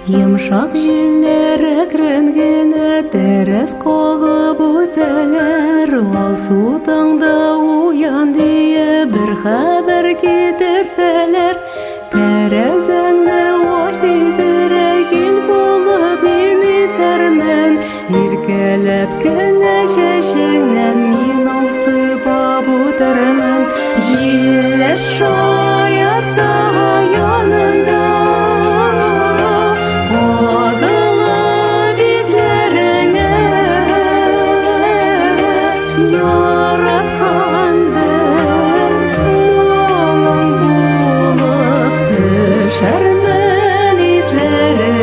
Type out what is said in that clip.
Йомшак җилләр әкрен генә тәрәз кагып үтәләр. Алсу таңда уян диеп бер хәбәр китерсәләр. Тәрәзәңне ач тизрәк, җил булып мин исәрмен. Иркәләп кенә чәчеңнән мин алсыпап үтермен. Җилләр шау.